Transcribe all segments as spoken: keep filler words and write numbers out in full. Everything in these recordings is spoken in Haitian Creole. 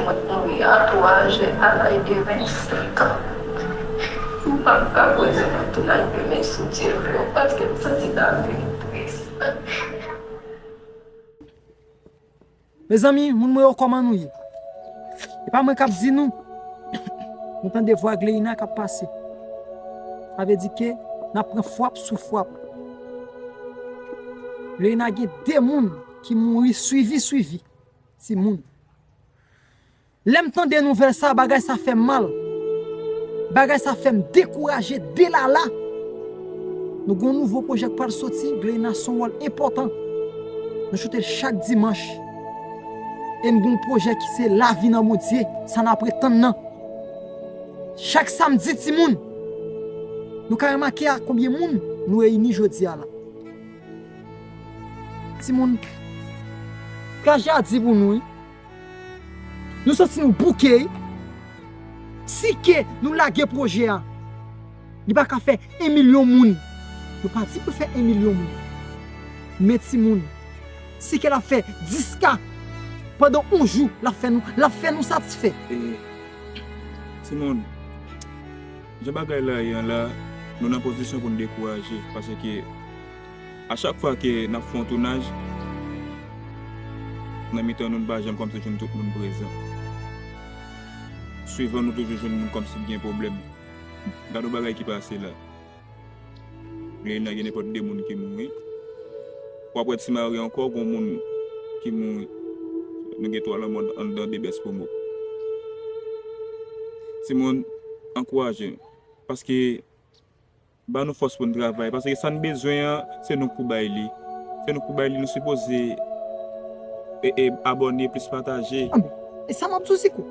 Mwen mouri a twa jen a laj de vennsenk an. M p ap ka prezan nan tounaj demen si Dye vle, paske m santi lavi m tris. Mezanmi, moun mwen yo, kòman nou ye? E pa mwen k ap di nou. Nou tande vwa Gleina k ap pase. Sa vle di ke n ap pran fwap sou fwap. Gleina gen de moun ki mouri swivi swivi. Timoun. Lè m tande nouvèl sa, bagay sa fè m mal. Bagay sa fè m dekouraje delala. Nou gen yon nouvo pwojè k pral soti, Gleina se yon wòl enpòtan. Nou choute l chak dimanch. E n gen yon pwojè ki se Lavi nan Bondye, sa n ap ret tann nan. Chak samdi, timoun, nou ka remake a konbyen moun nou reyini jodi a la. Timoun, kraje a di pou nou, wi. Nou santi nou bouke, wi. Si ke nou lage pwojè a, li pa ka fè en milyon moun. Nou pa di pou l fè en milyon moun. Men timoun, si ke l ap fè dis ka pandan yon jou, l ap fè nou, l ap fè nou satisfè. E, timoun, jan bagay la ye an la, nou nan pozisyon pou n dekouraje, paske a chak fwa ke n ap fè yon tounaj, nan mitan nou, n pa janm kòmsi jwenn tout moun prezan. Swivan nou toujou jwenn moun kòmsi gen pwoblèm. Gade yon bagay ki pase la. Gleina gen nenpòt de moun ki mouri. W ap wè Ti Mari ankò, gon moun ki mouri. Nou gen twa lanmò anndan de bès pwomo. Timoun, ankouraje n. Paske ba nou fòs pou n travay, paske sa n bezwen an, se nou k pou bay li. Se nou k pou bay li, nou sipoze e, e, abòne, plis pataje. Anben, e sa m ap di w, Ziko.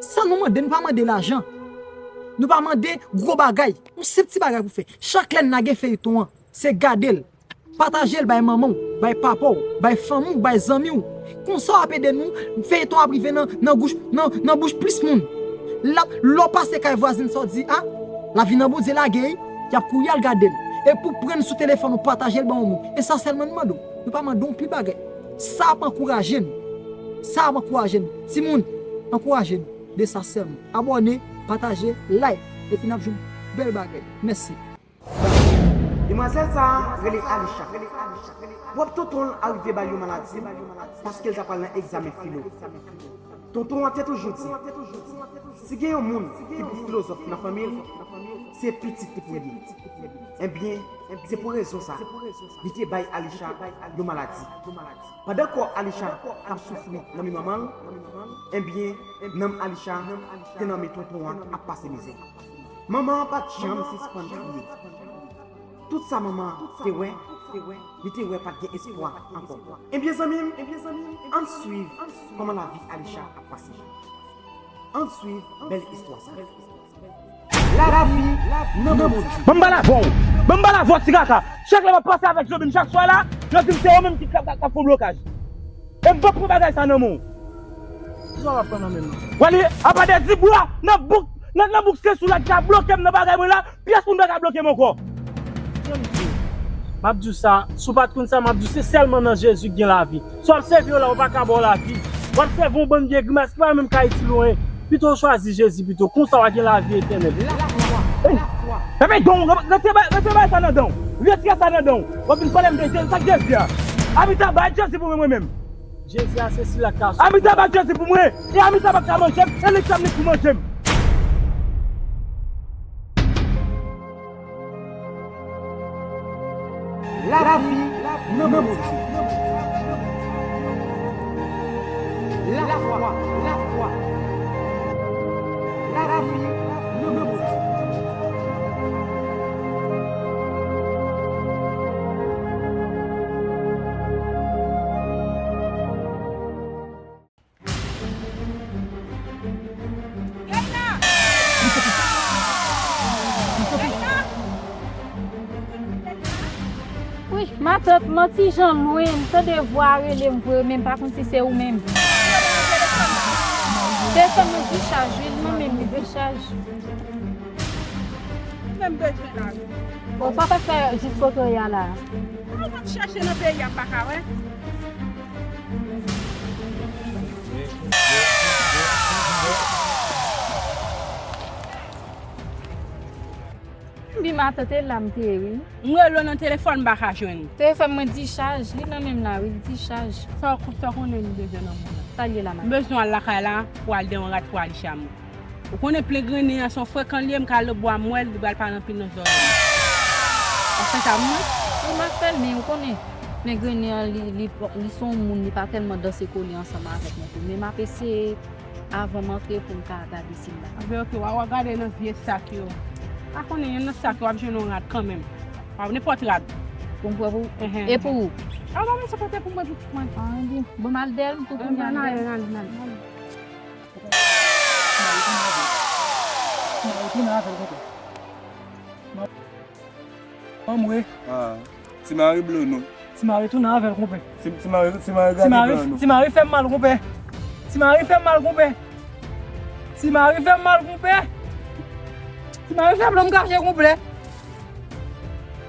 Sa nou mande, nou pa mande lajan. Nou pa mande gwo bagay. Yon senp ti bagay pou fè. Chak lè n lage feyton an, se gade l. Pataje l bay manman w, bay papa w, bay fanmi w, bay zanmi w. Konsa w ap ede nou, feyton ap rive nan, nan gouch, nan, nan bouch plis moun. L ap, lè w pase kay vwazen sa w di, a, Lavi nan Bondye lage, y ap kouri al gade l. E pou pran n sou telefòn ou pataje l ban yon moun. E sa sèlman n mande w. Nou pa mande w yon pil bagay. Sa ap ankouraje n. Sa ap ankouraje n. Timoun, ankouraje n. De sa sèlman. Abòne, pataje, like. Epi n ap jwenn bèl bagay. Mèsi. Demwazèl sa a rele Alisha. Pwòp tonton l arive ba l yon maladi paske l ta pral nan egzamen filo. Tonton an te toujou di, si gen yon moun ki pi filozòf nan fanmi l, se pitit li pou l ye. Ebyen, se pou rezon sa, li te bay Alisha yon maladi. Pandan kò Alisha t ap soufri nan men manman l, ebyen, nanm Alisha te nan men tonton an ap pase mizè. Manman an pa t janm sispann kriye. Tout sa manman an te wè, li te wè pa t gen espwa ankò. Ebyen, zanmi m, ann swiv kòman lavi Alisha ap pase. Ann swiv bèl istwa sa. Lavi nan Bondye. Ban m pale avè w. Ban m pale avè w, ti kaka. Chak lè m ap pase avèk Jovin chak swa la, yo di m se ou menm ki k ap, k ap fè blokaj. E m p ap pran bagay sa nan men w. Kisa w ap pran nan men m nan? W ale apa de di bwa nan bouk, nan, nan bouk se sou la ki ka bloke m nan bagay mwen la, pyès moun pa ka bloke m ankò. Tande, m ap di w sa, si w pa t konn sa, m ap di w, se sèlman nan Jezi k gen lavi. Sa w ap sèvi yo la, yo pa ka ba w lavi. W ap sèvi yon bann vye grimas ki pa menm ka itil ou anyen. Pito w chwazi Jezi pito, konsa w a gen lavi etènèl. Ey! Fèmen dan w, rete bay, rete bay sa nan dan w. Retire sa nan dan w. W ap vin pale m de Jezi, sa k Jezi a? Anmita bay Jezi pou mwen, mwen menm. Jezi a se sila k ka sove. Anmita bay Jezi pou mwen. E Anmita pa ka manje m, e li k fè m li pou manje m. Lavi nan Bondye. Lafwa, lafwa. Lavi nan Bondye. Wi, matant, m an ti jan lwen, m tande vwa a rele m vre, men m pa konn si se ou menm. Telefòn mwen dichaj, wi, non, men li dichaj. Ou pa pa fè jis kote w ye a la. Mwen ap chèche nan peyi a, m pa ka wè. Atante la m te ye, wi. M rele w nan telefòn, m pa ka jwenn ou. Telefòn mwen dichaj, li nan men m la, wi, li dichaj. Sa w, sa w konnen m bezwen nan moun nan? Sa l ye la, m bezwen al lakay la pou al deranrat pou Alisha mwen. Ou konnen plen grennen an se yon frekan li ye, m ka al nan bwa m wè l, li pral pale anpil nan zòrèy mwen. W ap fè sa pou mwen? Wi, m ap fè l, men ou konnen plen grennen an, li, li, li se yon moun, li pa tèlman danse kole ansanm avèk mwen tou. Men m ap eseye avan m antre pou m ka gade si l la. Anben, oke, w a, w a gade nan vye sak yo. Pa konnen yonn nan sak yo, w ap jwenn yon rad kanmenm. W ap nenpòt rad. Pou m pran pou ou? Enhen. E pou ou? A, mwen, se pote pou mwen, pitit mwen. A, anben. Bon, m al dèyè l tou kounye a. Anben, n ale, n ale, n ale. Mari tounen avè l, konpè. Anmwe. Ah, ti mari blo non. Ti mari tounen avè l, konpè. Ti, ti mari, ti mari gade blan non. Ti mari fè m mal, konpè. Ti mari fè m mal, konpè. Ti mari fè m mal, konpè. Ti mari fè blan m kache, konpè.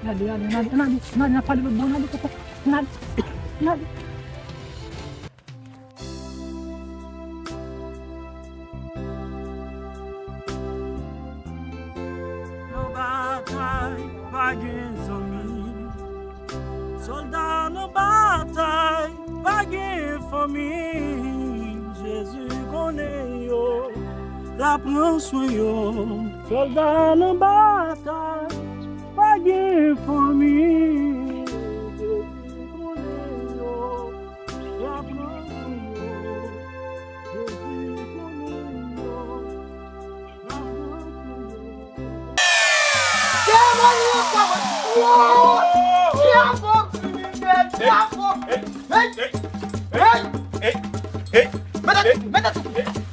N ale, n ale, n ale, n ale, n ale, n ap pale lòt bò, n ale, konpè. N ale, n ale. Nan batay, pa gen zanmi. Sòlda nan batay, pa gen fanmi. Jezi konnen yo, l ap pran swen yo. Sòlda nan batay, pa gen fanmi. Jezi konnen yo. Seremoni an kòmanse. Wo! Dyabo kriminèl, dyabo! Hey! Hey! Mete, mete,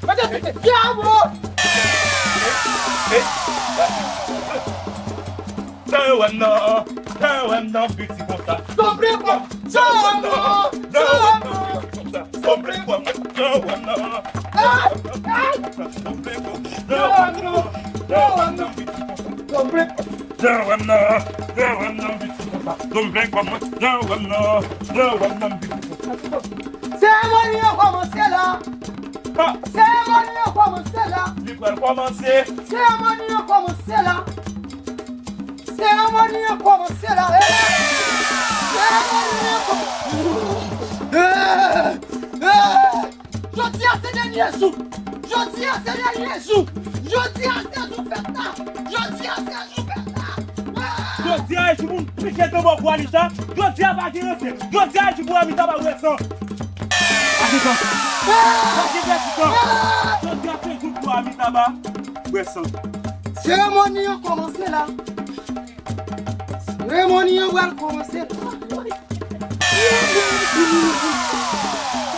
mete, dyabo! Jan wè m nan, jan wè m nan piti konsa. Jan wè m nan, jan wè m nan, jan wè m nan. Jan wè m nan, jan wè m nan piti konsa. Jan wè m nan, jan wè m nan piti konsa. Jan wè m nan, jan wè m nan piti konsa. Jan wè m nan, jan wè m nan piti konsa. Seremoni an kòmanse la. Seremoni an kòmanse la. Li pral kòmanse. Seremoni an kòmanse la. Seremoni an kòmanse la. Seremoni an kòmanse. Jodi a se dènye jou. Jodi a se dènye jou. Jodi a se jou fèt la. Jodi a se jou fèt la. Jodi a e jou pou m pike tanbou pou Alisa. Jodi a pa gen ranse. Jodi a e jou pou Amita pa bwè san. Pa gen tan. Pa gen pèdi tan. Jodi a se jou pou Amita pa bwè san. Seremoni an kòmanse la. Seremoni an pral kòmanse.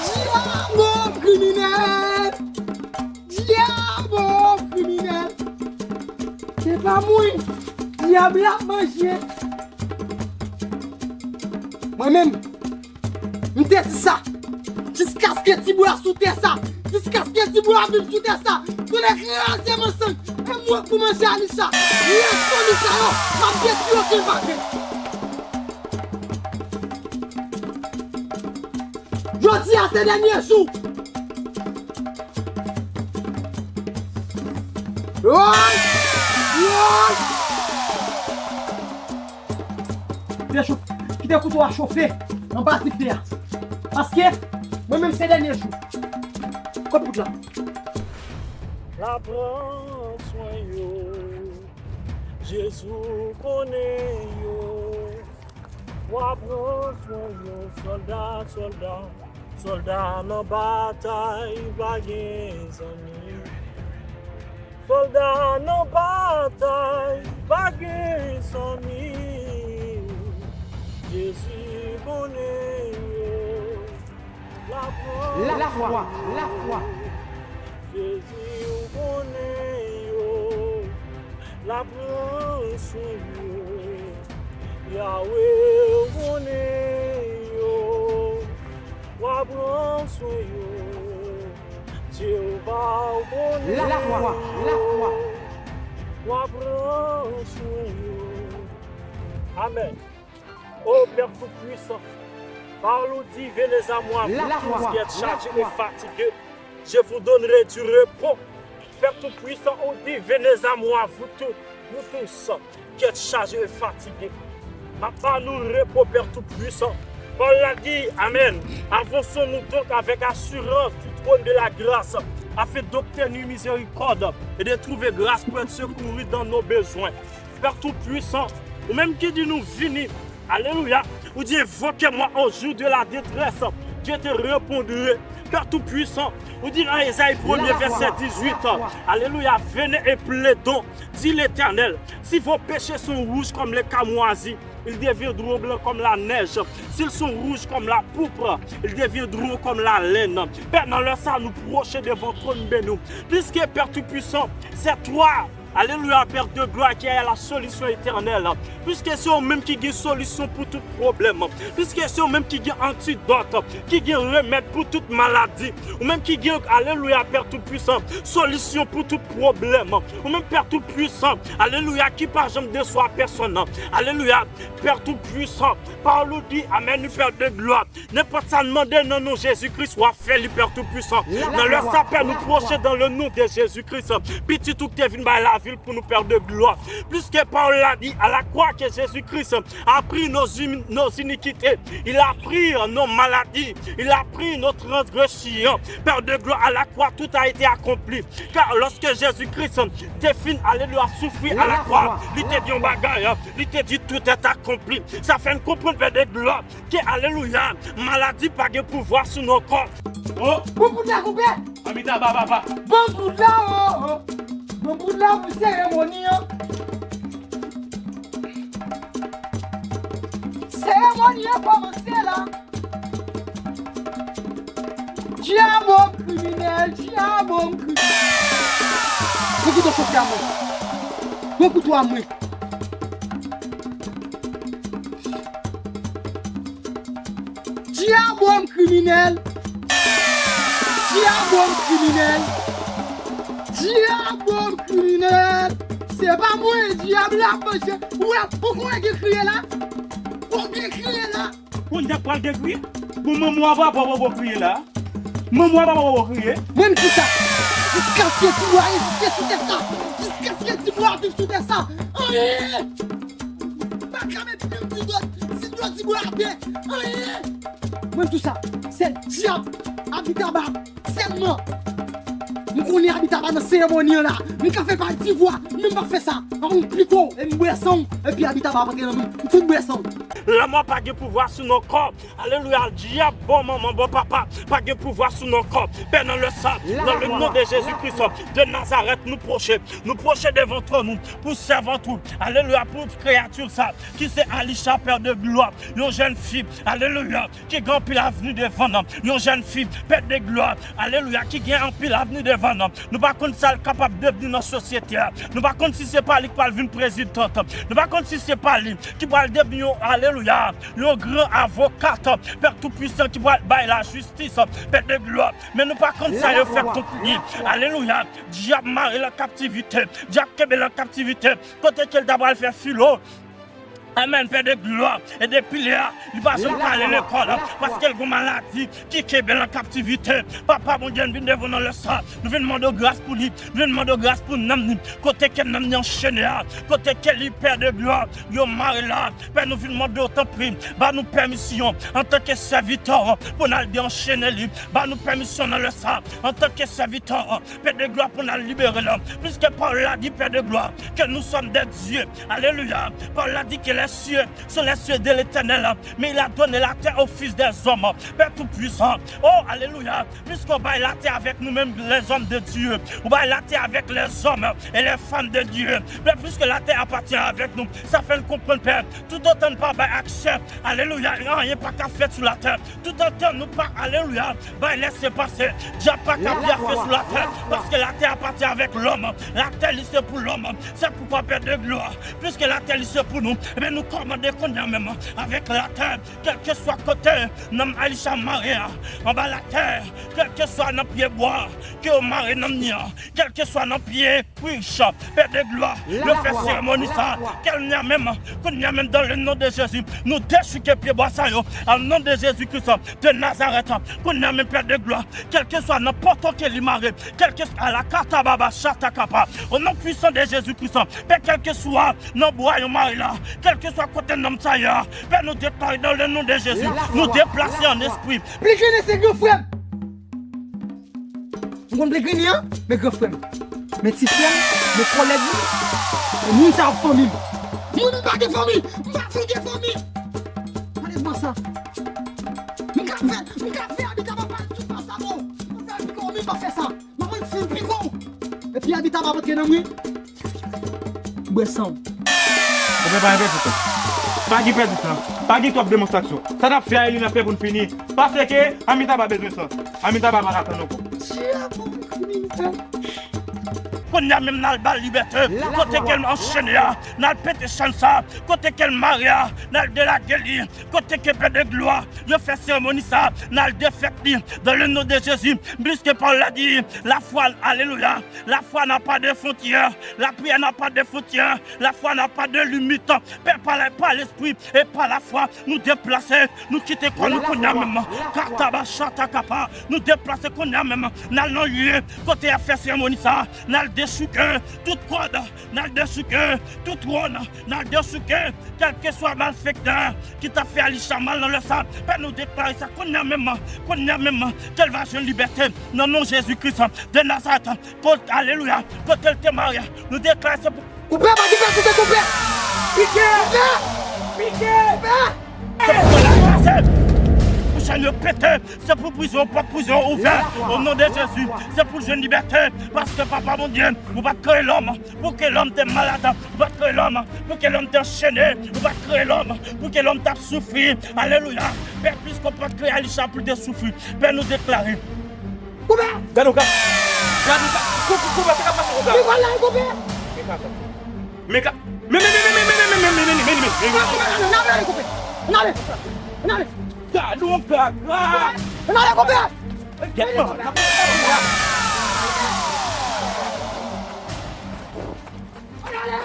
Dyabo kriminèl! Dyabo kriminèl! Se pa mwen! Dyab la ap manje! Mwen menm, m te di sa. Jiskaske ti bwa sou tè sa. Jiskaske ti bwa viv sou tè sa. Konnen kraze mansann. E mwen pou manje Alisa. Lè fanmi sa yo, m ap detwi yo kilvake. Jodi a se dènye jou. Woy! Woy! Kite cho-, kite kouto a chofe anba dife a. Paske mwen menm se dènye jou. Kot poud la? L ap pran swen yo. Jezi ou konnen yo. W ap pran swen yo. Sòlda, sòlda. Sòlda nan batay, pa gen zanmi. Sòlda nan batay, pa gen zanmi. Jezi konnen yo. Lafwa, lafwa. Jezi ou konnen yo. L ap pran swen yo. Yawe ou konnen yo. W ap pran swen yo. Jewova ou konnen yo. Lafwa, lafwa. W ap pran swen yo. Amèn. O Père Tout-Puissant, parole ou dit, venez à moi, vous tous qui êtes chargés et fatigués, je vous donnerai du repos. Père Tout-Puissant, ou di, venez à moi, vous tous Vous tous qui êtes chargés et fatigués, m ap ba nou repo, Pè Toupwisan. Pawòl la di, amèn. Avançons-nous donc avec assurance du trône de la grâce, afin d'obtenir miséricorde et de trouver grâce pour être secourus dans nos besoins. Pè Toupwisan, ou menm ki di nou vini, alelouya, ou di, invoquez-moi au jour de la détresse, je te répondrai. Pè Toupwisan, ou di nan Ezayi premye, vèsè dizuit, alelouya, venez et plaidons, dit l'Éternel. Si vos péchés sont rouges comme l'écamoisie, ils deviendront blancs comme la neige. S'ils sont rouges comme la pourpre, ils deviendront comme la laine. Pè, nan lè sa, nou pwoche devan twòn beni w. Puisque, Pè Toupwisan, c'est toi, alelouya, Père de gloire, qui est la solution éternelle. Puisque se ou menm ki gen solisyon pou tout pwoblèm. Puisque se ou menm ki gen antidòt, ki gen remèd pou tout maladi. Ou menm ki gen, alelouya, Pè Toupwisan, solisyon pou tout pwoblèm. Ou menm, Pè Toupwisan, alelouya, ki pa janm deswa pèsonn. Alelouya, Pè Toupwisan, pawòl ou di, amèn, Pè de glwa. Nenpòt sa n mande nan non Jezi Kris, w ap fè li, Pè Toupwisan. Nan lè sa, Pè, nou pwoche dans le nom de Jésus-Christ, pitit ou ki te vin bay lavi l pou nou, Pè de glwa. Puisque pawòl la di, à la croix que Jésus-Christ a pris nos, in- nos iniquités, il a pris nos maladies, il a pris nos transgressions. Pè de glwa, à la croix, tout a été accompli. Car lorsque Jésus-Christ te fin, alelouya, soufri à la croix, li te di yon bagay, li te di, tout est accompli. Sa fè n konprann, Pè de glwa, ke, alelouya, maladi pa gen pouvwa sou nou ankò. Oh, bon pou ta koupe. Anmita ba papa. Bon pou ta, oh, oh. Bon pou ta pou seremoni an. Seremoni an kòmanse la. Dyab, kriminèl, dyab, kriminèl. Bon kouto soti a mwen. Bon kouto a mwen. Dyab, kriminèl. Dyab, kriminèl. Dyab, kriminèl. Se pa mwen, dyab la manje. Ou wè, ou konnen ki kriye la? Ou gen kriye la? Konn ta pral dekri? Bon, manman w ap ap ap ap kriye la. Manman w ap ap ap ap kriye. Mwen m di sa. Jiskaske ti bwa reziste sou tè sa. Jiskaske ti bwa viv sou tè sa. Anyen. Pa ka met pye m ti dòt. Si dòt ti bwa atè. Anyen. Mwen m di sa. Se dyab. Abitaba. Sèlman, m konnen Abitaba nan seremoni an la. M ka fè pa divwa, men m p ap fè sa. Paske m piko, e m bwè san w, epi Abitaba ap antre nan men m. M fin bwè san w. Lanmò pa gen pouvwa sou nou ankò. Alelouya, dyab, bon manman, bon papa, pa gen pouvwa sou nou ankò. Pè, nan lè sa, dans le nom de Jésus-Christ de Nazareth, nou pwoche, nou pwoche devan twòn ou pou sèvant ou. Alelouya, pou kreyati sa, ki se Alisha, Pè de glwa, yon jèn fi. Alelouya. Ki gen anpil avni devan l, yon jèn fi, Pè de glwa, alelouya, ki gen anpil avni devan l. Nou pa konn sa l kapab devni nan sosyete a. Nou pa konn si se pa li ki pral vin prezidan. Nou pa konn si se pa li ki pral devni yon, alelouya, yon gran avoka, Pè Toupwisan, ki pral bay lajistis, Pè de glwa. Men nou pa konn sa yo fè kont li. Alelouya. Dyab mare l an kaptivite. Dyab kenbe l an kaptivite. Kote ke l ta pral fè filo? Amèn, Pè de glwa. E depi lè a, li pa janm ka ale lekòl, paske l gon maladi ki kenbe l an kaptivite. Papa Bondye, n vin devan w nan lè sa. Nou vin mande w gras pou li. Nou vin mande w gras pou nanm li. Kote ke nanm li anchene a, kote ke li, Pè de glwa, yo mare la. Pè, nou vin mande w, tanpri, ba nou pèmisyon, antanke sèvitè, pou n al deanchene li. Ba nou pèmisyon nan lè sa, antanke sèvitè, Pè de glwa, pou n al libere l. Piske pawòl la di, Pè de glwa, que nous sommes des dieux. Alelouya. Pawòl la di que les cieux sont les cieux de l'Éternel, mais il a donné la terre aux fils des hommes. Pè Toupwisan. Oh, alelouya. Piske w bay latè avèk nou menm, les hommes de Dieu. Ou bay latè avèk les hommes et les femmes de Dieu. Pè, piske latè apatyen avèk nou, sa fè n konprann, Pè, toutotan n pa bay aksè, alelouya, anyen pa ka fèt sou latè. Toutotan nou pa, alelouya, bay lèsepase, dyab pa ka pyafe sou latè, paske latè apatyen avèk lòm. Latè li se pou lòm. Se poukwa, Pè de glwa, piske latè li se pou nou, ebyen, Nou kòmande kounye a menm avèk latè, kèlkeswa kote nanm Alisha mare a, anba latè, kèlkeswa nan pyebwa ke yo mare nanm ni an, kèlkeswa nan pye kwich, pè de glwa, yo fè seremoni sa, kounye a menm, kounye a menm, dans le nom de Jésus, nou dechouke pyebwa sa yo, au nom de Jésus Christ de Nazareth, kounye a menm, pè de glwa, kèlkeswa nan pòtò ke li mare, kèlkeswa la katababa chatakapa, au nom puissant de Jésus Christ, pè, kèlkeswa nan bwa yo mare la, kèlkeswa kote nanm sa ye a, pè, nou deklare dans le nom de Jésus, nou deplase an espri. Pli jene se gran frè m. M konn pli jene an, men gran frè m. Men ti frè m, men kòlèg mwen, men moun sa yo fanmi m. Mwen menm pa gen fanmi, m pa fin gen fanmi. Anlèvman sa. M ka fè, m ka fè abita pa pale tout sa bon. M ka fè abita fanmi m pa fè sa. Manman m fin piko. Epi abita pa antre nan mwen. Bwè san w. Konpè, pa gen pèdi tan. Pa gen pèdi tan. Pa gen twòp demonstrasyon. Sa n ap fè a, li n ap fè pou n fini. Paske Amitabha bezwen san. Amitabha pa ka tann ankò. Kounye a menm, n al ba l libète. Kote ke l anchene a, n al pete chenn sa. Kote ke l mare a, n al delage li. Kote ke pè de glwa, yo fè seremoni sa, n al defèt li. Dans le nom de Jésus, puisque pawòl la di, la foi, alelouya, la foi n'a pas de frontière, la prière n'a pas de frontière, la foi n'a pas de limite. Pè, pa la, pa lespri e pa lafwa, nou deplase, nou kite kò nou kounye a menm. Kataba chata kapa, nou deplase kounye a menm. N al nan lye kote y ap fè seremoni sa, n al dechouke tout kòd, n al dechouke tout twòn, n al dechouke kèlkeswa malfektè ki t ap fè Alisha mal nan lè sa. Pè, nou deklare sa kounye a menm, kounye a menm, ke l va jwenn libète nan non Jezi Kris de Nazarèt. Kot, alelouya, kote l te mare a, nou deklare se pou... Koupe, pa di pèsite, koupe! Pike! Koupe! Pike! Koupe! Se pou la kraze. Pou chenn yo pete, se pou prizon, pòt prizon ouvè. O non de Jezi, se pou l jwenn libète. Paske Papa Bondye, ou pa t kreye lòm pou ke lòm te malad, ou pa t kreye lòm pou ke lòm te anchene, ou pa t kreye lòm pou ke lòm t ap soufri. Alelouya. Pè, piske ou pa t kreye Alisha pou l te soufri, Pè, nou deklare. Koupe! Gade yon ka. Gade yon ka. Kou-, kou-, koupe, sa k ap pase konsa? Li pral la, koupe! Men ka sa. Men ka. Men, men, men, men, men, men, men, men, men, men, men, men. Koupe, koupe, ann ale, ann ale, koupe. Ann ale. Ann ale. Gade yon ka, ka. Ann ale, koupe! Gèt mwen. Ann ale,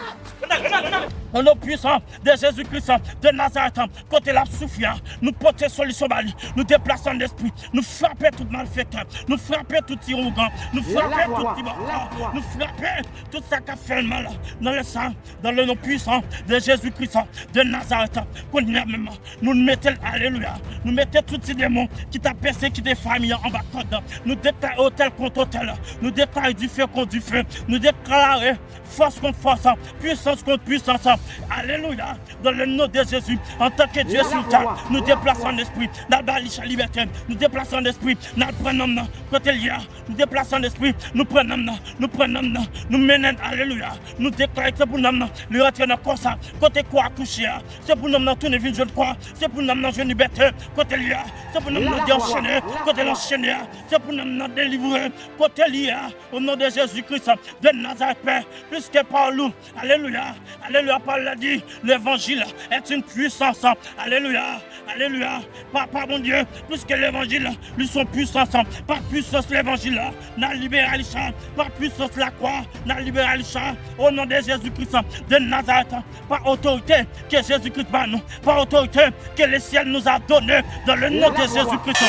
ann ale, ann ale. O non pwisan de Jezi Kris de Nazarèt, kote l ap soufri a, nou pote solisyon ba li. Nou deplase an espri. Nou frape tout malfektè. Nou frape tout ti ougan. Nou frape tout ti bòkò. Nou frape tout sa k ap fè l mal. Nan lè sa, dans le nom puissant de Jésus Christ de Nazareth, kounye a menm, nou mete l, alelouya. Nou mete tout ti demon ki t ap pèsekite fanmi an anba kòd. Nou deklare otèl kont otèl. Nou deklare dife kont dife. Nou deklare fòs kont fòs, pwisans kont pwisans. Alelouya. Dans le nom de Jésus, antanke Dye sou tè, nou deplase an espri. N al ba Alisha libète. Nou deplase an espri. N al pran nanm nan kote l ye a. Nou deplase an espri. Nou pran nanm nan. Nou pran nanm nan. Nou mennen l. Alelouya. Nou deklare se pou nanm nan. Li rantre nan kò sa. Kote kò a kouche a. Se pou nanm nan tounen vin jwenn kò a. Se pou nanm nan jwenn libète kote l ye a. Se pou nanm nan deanchene kote l anchene a. Se pou nanm nan delivre kote l ye a. O non de Jezi Kris de Nazarèt, Pè, piske pawòl ou, alelouya, alelouya, pawòl la di, levanjil est une puissance, alelouya, alelouya, Papa Bondye, piske levanjil, li se yon pwisans, pa pwisans levanjil la, n a libere Alisha, pa pwisans lakwa, n a libere Alisha, o non de Jezi Kris de Nazarèt, pa otorite ke Jezi Kris ba nou, pa otorite que le ciel nous a donné dans le nom de Jésus-Christ.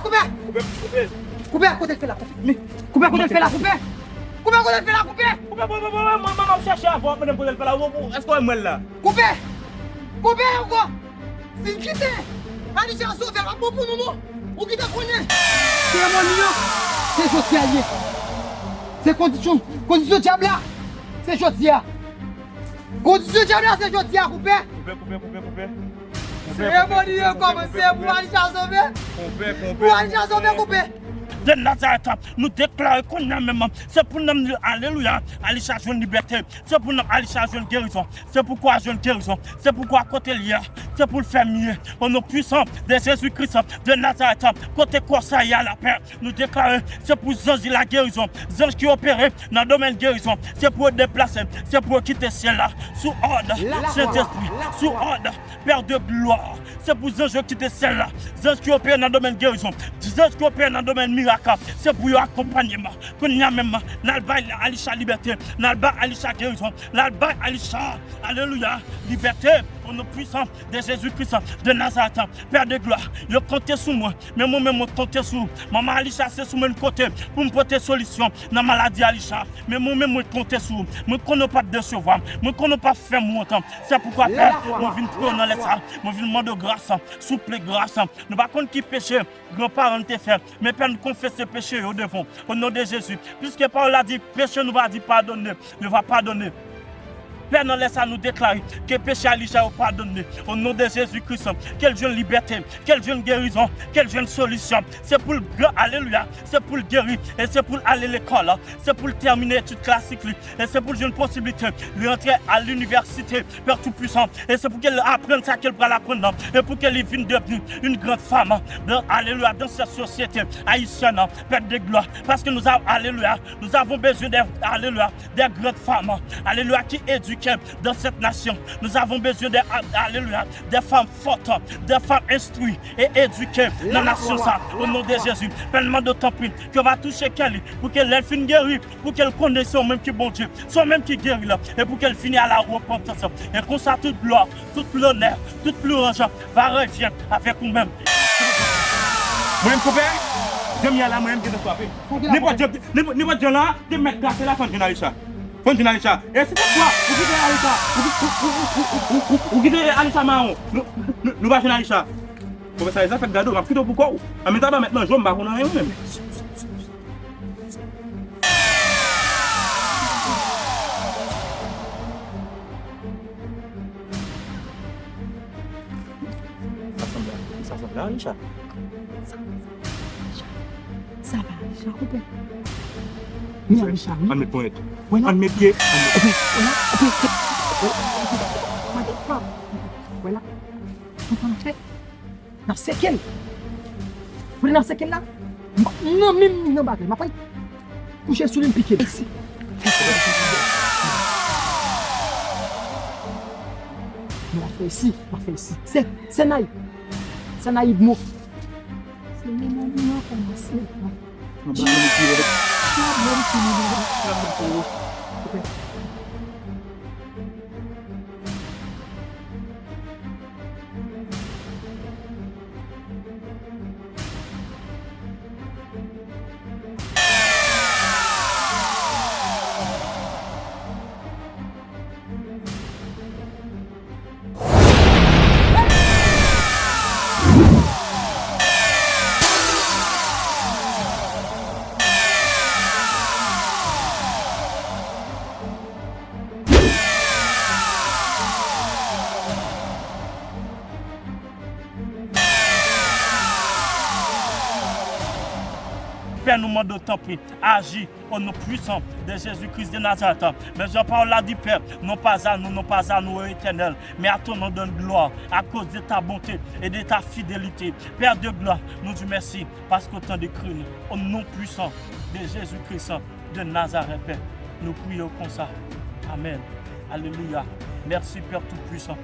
Koupe! Koupe, koupe. Koupe, kote l fè la, koupe. Koupe, kote l fè la, koupe. Koupe kote l fè la, koupe! Koupe, koupe, koupe, koupe, mwen, mwen, mwen ap chèche avè w, mwen menm kote l fè la, ou, ou, èske w wè m wè l la? Koupe! Koupe ankò! Si l kite Alisha sove, l ap bon pou nou, non! Ou kite konnen! Seremoni an, se jodi a l ye. Se kondisyon, kondisyon dyab la, se jodi a. Kondisyon dyab la, se jodi a, koupe! Koupe, koupe, koupe, koupe. Seremoni yo kòmanse pou Alisha sove. Pou Alisha sove, koupe. De Nazarèt, nou deklare kounye a menm, se pou nanm, alelouya, Alisha jwenn libète, se pou nanm Alisha jwenn gerizon, se pou kò a jwenn gerizon, se pou kò a kote l ye a, se pou l fè mye. O non pwisan de Jezi Kris de Nazarèt, kote kò sa ye a, lapè, nou deklare se pou zanj lagerizon, zanj ki opere nan domèn gerizon, se pou yo deplase, se pou yo kite syèl la, sou òd Sentespri, sou òd Pè de glwa, se pou zanj yo kite syèl la, zanj ki opere nan domèn gerizon, zanj ki opere nan domèn mirak, se pou yo akonpanye m. Kounye a menm, n al bay Alisha libète, n al bay Alisha gerizon, n al bay Alisha, alelouya, libète, o non pwisan de Jezi Kris de Nazarèt, Pè de glwa, yo konte sou mwen, men mwen menm mwen konte sou ou. Manman Alisha, se sou mwen l konte pou m pote solisyon nan maladi Alisha. Men mwen menm mwen konte sou ou. Mwen konnen w p ap desevwa m. Mwen konnen w p ap fè m wont. Se poukwa, Pè, mwen vin priye w nan lè sa. Mwen vin mande w gras, souple gras. Nou pa konn ki peche granparan n te fè, men, Pè, nou konfese peche yo devan w, o non de Jezi. Piske pawòl la di, peche nou va di padone, yo va padone. Pè, nan lè sa, nou deklare ke peche Alisha yo padone, o non de Jezi Kris, ke l jwenn libète, ke l jwenn gerizon, ke l jwenn solisyon. Se pou l gran, alelouya, se pou l geri, e se pou l ale lekòl, se pou l tèmine etid klasik li, e se pou l jwenn posiblite li antre a linivèsite, Pè Toupwisan, e se pou ke l aprann sa ke l pral aprann nan, e pou ke li vin devni une grande femme, dans, alelouya, dans cette société haïtienne, Pè de glwa, paske nou avons, alelouya, nous avons besoin de, alelouya, des grandes femmes, alelouya, qui éduquent dans cette nation. Nous avons besoin de, alelouya, des femmes fortes, des femmes instruites et éduquées nan nasyon sa, o non de Jezi. Pè, n mande w tanpri ke w va touche kè li, pou ke lè l fin geri, pou ke l konnen se ou menm ki Bondye, se ou menm ki geri l, e pou ke l vini a la repantans. E konsa tout glwa, tout lonè, tout lwanj va revyen avèk ou menm. Mwen menm, konpè, jan m ye a la, mwen menm, m gentan frape. Nenpòt jan, nenpòt, nenpòt jan la, te mèt kase la, fò n jwenn Alisha. Fò n jwenn Alisha. E si toutfwa, ou kite Alisha, ou, ou kite Alisha mawon, nou, nou, nou pa jwenn Alisha. Konpè, sa, sa fèk gade w, m ap kite w pou kò w. Anmenm taba mèt nan je w, m pa konn anyen mwen menm. Sa sanble, sa sanble Alisha. Sa va, Alisha, konpè. Mi Alisha, wi. Ann met ponyèt. Wè la. Ann met pye. Ann met... Wè la, wè la. Wè la. N ap seke l. Kote n ap seke l la, m ap nan men m nan bagay. M ap kouche sou li, m pike l. M ap fè isi, m ap fè isi. Se, se Nayib. Se Nayib mo. Se moman li an kòmanse. Nan bagay li ki rèd. Nan bagay li ki rèd. Pè, nou mande w, tanpri, aji o non pwisan de Jezi Kris de Nazarèt. Men jan pawòl la di, Pè, non pas à nous, non pas à nous, ô Éternel, mais à ton nom donne gloire, à cause de ta bonté et de ta fidélité. Pè de glwa, nou di w mèsi paske w tande kri nou. O non pwisan de Jezi Kris de Nazarèt, Pè, nou priye w konsa. Amèn. Alelouya. Mèsi, Pè Toupwisan.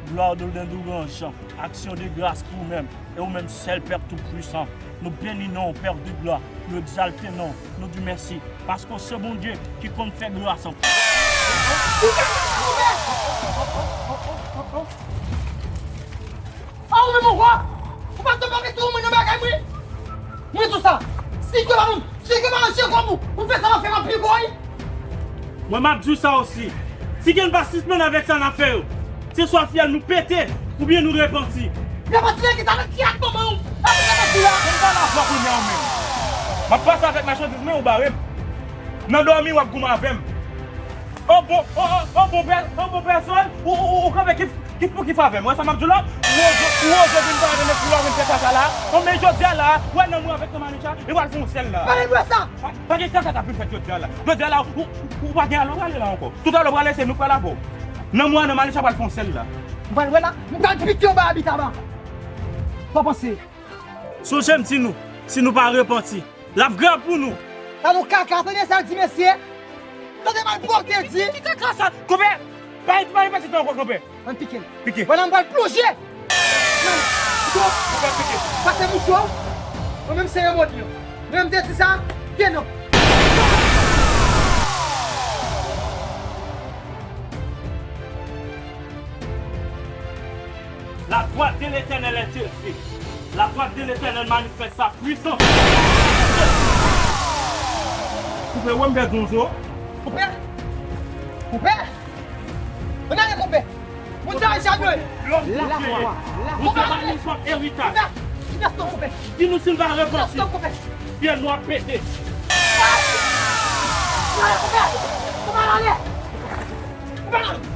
Glwa, onè, louanj, aksyon de gras pou ou menm. E ou menm sèl, Pè Toupwisan. Nou beni non w, Pè de glwa. Nou egzalte non w. Nou di w mèsi. Paske w se Bondye ki konn fè gras. A ou menm ankò? Ou pa t ap tou mwen nan bagay mwen? Mwen tou sa. Si ke pa mwen, si ke pa mwen, se kòm ou. Ou fè sa, w ap fè m ap pi gwo, wi. Mwen, m ap di w sa osi. Si gen pa sispann avèk sa n ap fè yo, se swa fyèl nou pete, oubyen nou repanti. Repanti nan kisa? Nan kiyès manman w? Sa pou repanti la? Mwen pa la fwa kounye a w menm. M ap pase avèk machandiz mwen, ou bare m. Nan dòmi, w ap goumen avè m. An bon, an, an, an bon pè-, an bon pèsòn, ou, ou, ou, ou kanpe ki, ki, pou ki favè m? Wè sa m ap di w la? Ou oze, ou oze vin pale avè m, ou vin fè kaka la. An men jodi a la, wè nan mwen avèk nan Manisha, e w al fè yon sèl la. Pale m wè sa! Pa, pa gen kaka k ap vin fèt jodi a la. Jodi a la, ou, ou, ou pa gen alò prale la ankò. Toutalè w prale, se nou k pral avè w. Nan mwen, nan Manisha pral fè yon sèl la. M pral wè la, m pral pike w ba abitama. Sa w panse? Sonje m di nou, si nou pa repanti, l ap grav pou nou. Tande yon kaka, tande sa l di mesye. Tande malpwòpte di. Ki kaka sa? Konpè, pa, pa repete sa ankò, konpè. Ann pike l. Pike. Pandan m pral plonje. Nan. Pike. Pase mouchwa. Mwen menm seremoni an. Mwen menm te di sa. Byen non. La droite de l'Éternel est élevée. La droite de l'Éternel manifeste sa puissance. Koupe, wè m pèdi yon zo. Koupe. Koupe. Ann ale koupe. Moun sa e chanyo. Lòm koupe. Ou se pa yon fòm eritaj. Koupe. Koupe. Di nou si n pa repanti. Koupe. Fyèl nou ap pete. Ann ale koupe. Koupe ann ale. Koupe ann ale.